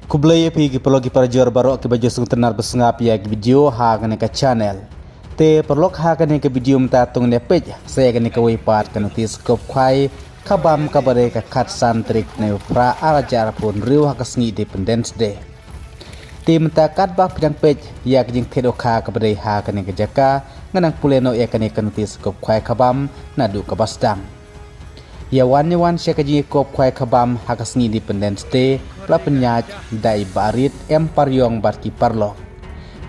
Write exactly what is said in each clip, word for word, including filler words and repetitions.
Khublei ïa phi ki paralok ki parajor baroh kiba ju sngewtynnad ba sngap ïa ki video ha kane ka channel. Te paralok, ha kane ka video mynta to ngin ïa peit sa ïa kane kawei pat ka notice kop khwai ka bam kaba dei ka khatsan tarik bnai u Phra ar hajar arphew hynriew ha ka sngi Independence Day. Te mynta katba phi dang peit ïa ka jingthied dohkha kaba dei ha kane ka jaka, ngan nang pule noh ïa kane ka notice kop khwai ka bam naduh kaba sdang. Ïa wan ïa wan sha ka jingïakop khwai ka bam ha ka sngi Independence Day la pynïaid da i Bah Rit M Pariong bad ki paralok.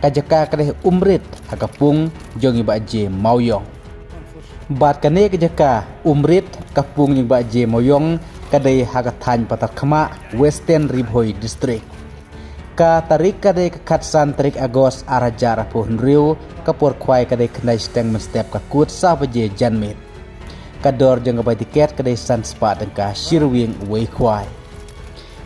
Ka jaka ka dei Umrit ha ka pung jong i Bah J Mawiong. Bad kane ka jaka Umrit ka pung jong i Bah J Mawiong ka dei ha ka thaiñ Patharkhmah, Western Ri Bhoi District. Ka tarik ka dei ka khatsan tarik August ar hajar arphew hynriew, ka por khwai ka dei khyndai shiteng mynstep ka kut saw baje janmiet. Ka dor jong ka bai tiket ka dei san spah tyngka shi ryngwiang uwei khwai.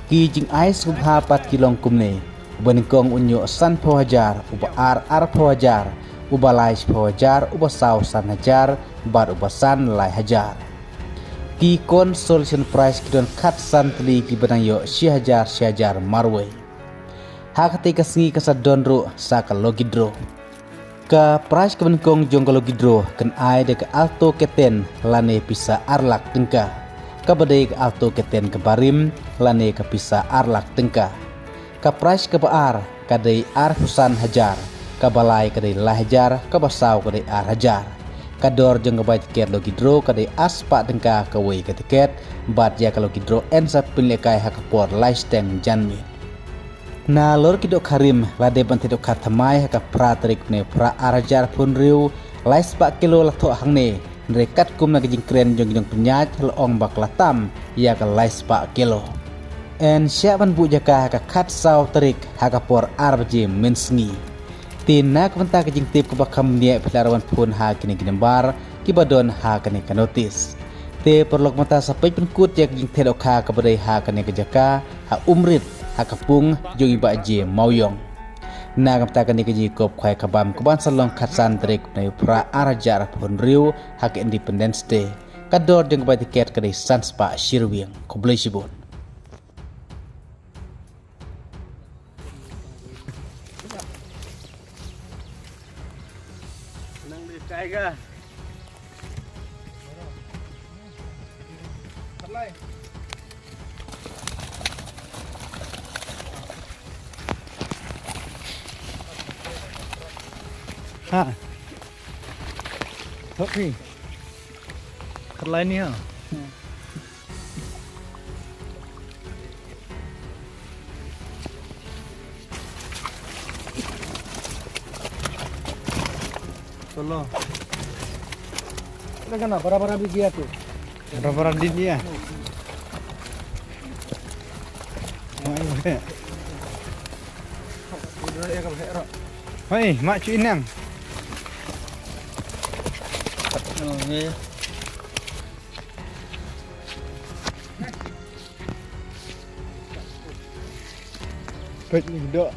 Ki jingai sngewbha pat ki long kumne: uba nyngkong un ïoh sanphew hajar, uba ar arphew hajar, uba lai shiphew hajar, uba saw san hajar, bad uba san lai hajar. Ki consolation prize ki don khatsan tylli kiba dang ïoh shi hajar shi hajar marwei. Ha katei ka sngi ka sa don ruh sa ka lucky draw. Ka prize kaba nyngkong jong ka lucky draw kan ai da ka Alto K ten lane pisa ar lak tyngka. Kaba dei ka Alto K ten kaba rim lane ka pisa ar lak tyngka. Ka prize kaba ar ka dei arphew san hajar, kaba lai ka dei lai hajar, kaba saw ka dei ar hajar. Ka dor jong ka bai tiket lucky draw ka dei ar spah tyngka kawei ka tiket, bad ïa ka lucky draw yn sa pynlehkai ha ka por lai shiteng janmiet. Nalor ki dohkha rim la dep ban thied dohkha thymmai ha ka phra tarik bnai u Phra ar hajar arphew hynriew, lai spah kilo la thoh hangne, hynrei katkum na ka jingkren jong ki nongpynïaid la ong ba ka la tam ïa ka lai spah kilo. Yn shah ban buh jaka ha ka khatsaw tarik ha ka por ar baje mynsngi. Te na ka bynta ka jingtip kaba kham bniah phi lah ruh ban phone ha kine ki nambar kiba don ha kane ka notice. Te paralok, mynta sa peit pynkut ïa ka jingthied dohkha kaba dei ha kane ka jaka ha Umrit ha ka pung jong i Bah J Mawiong. Na ka bynta kane ka jingïakop khwai ka bam kaban sa long khatsan tarik bnai u Phra ar hajar arphew hynriew ha ka Independence Day. Ka dor jong ka bai tiket ka dei san spah shi ryngwiang. Khublei shibun. Ha. Thok phi. Khat lai ni ha. Chalo. Dekha na, bara bara bhi gaya to. Bara bara di diya. Hoi, mak cu inang. Peit ni dok.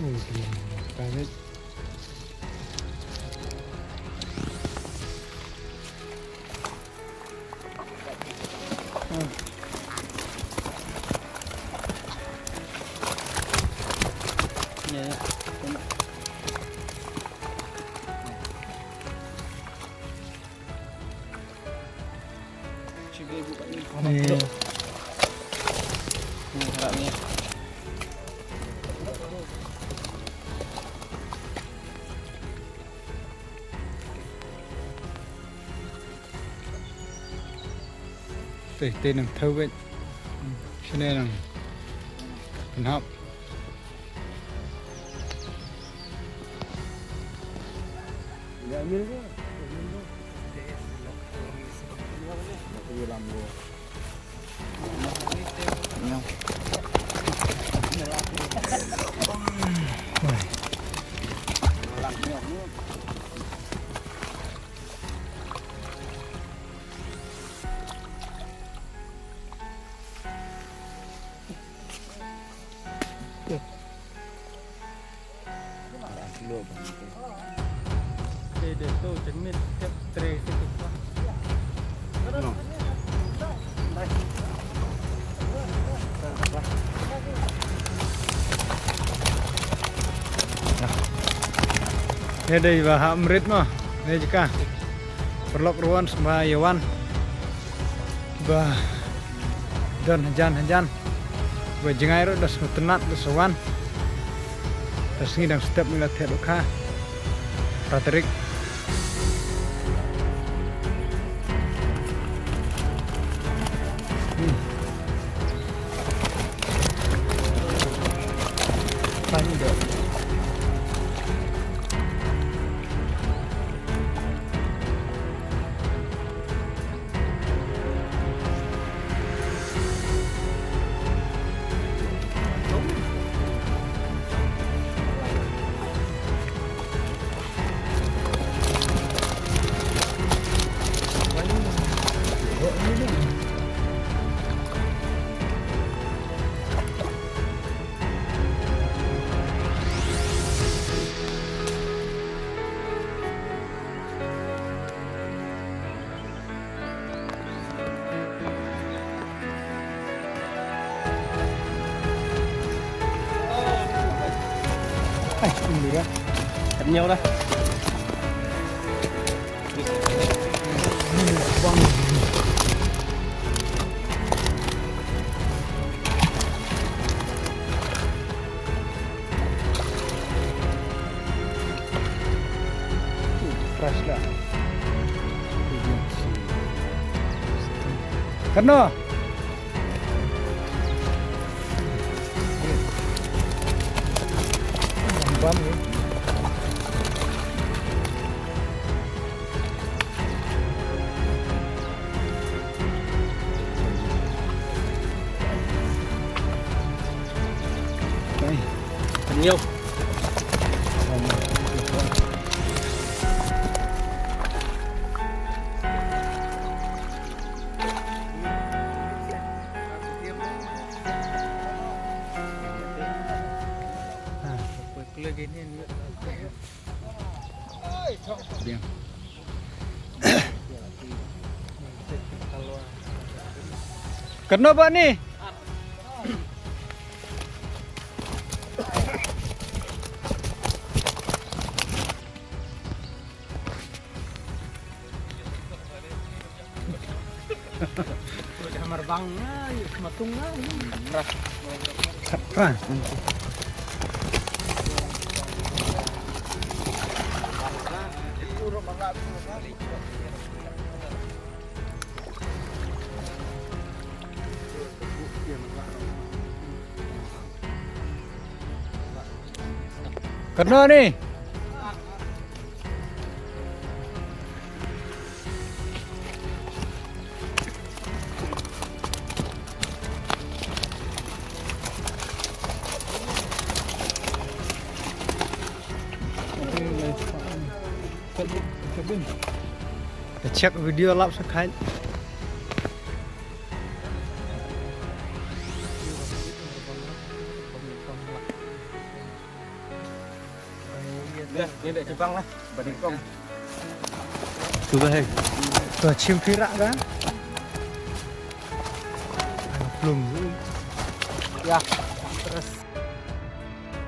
Oh, dia. Peit. Te, te nang thaw wet. Shane nang pynhap. Ïa dei ba ha Mrit mo. Ïa jaka. Paralok ruh wan sngewbha ïa wan. Ba don hajan hajan. Ba jngai ruh da sngewtynnat da sa wan. Da sngi dang step ngi la thied u kha. Patrick. Hmm. Thank you. Ai, ini dah. Kenyal dah. Fresh dah. Kano? Bam ni. Ai. Kenyal. Kano ba ni? Hamar bang na, matung na. Khat ra. Kano ni? Ka check video lap sa khat. Dah, ni dah cipang lah. Bani kong. Tu dah, hei. Tu chim pirak kan? Plung. Ya, terus.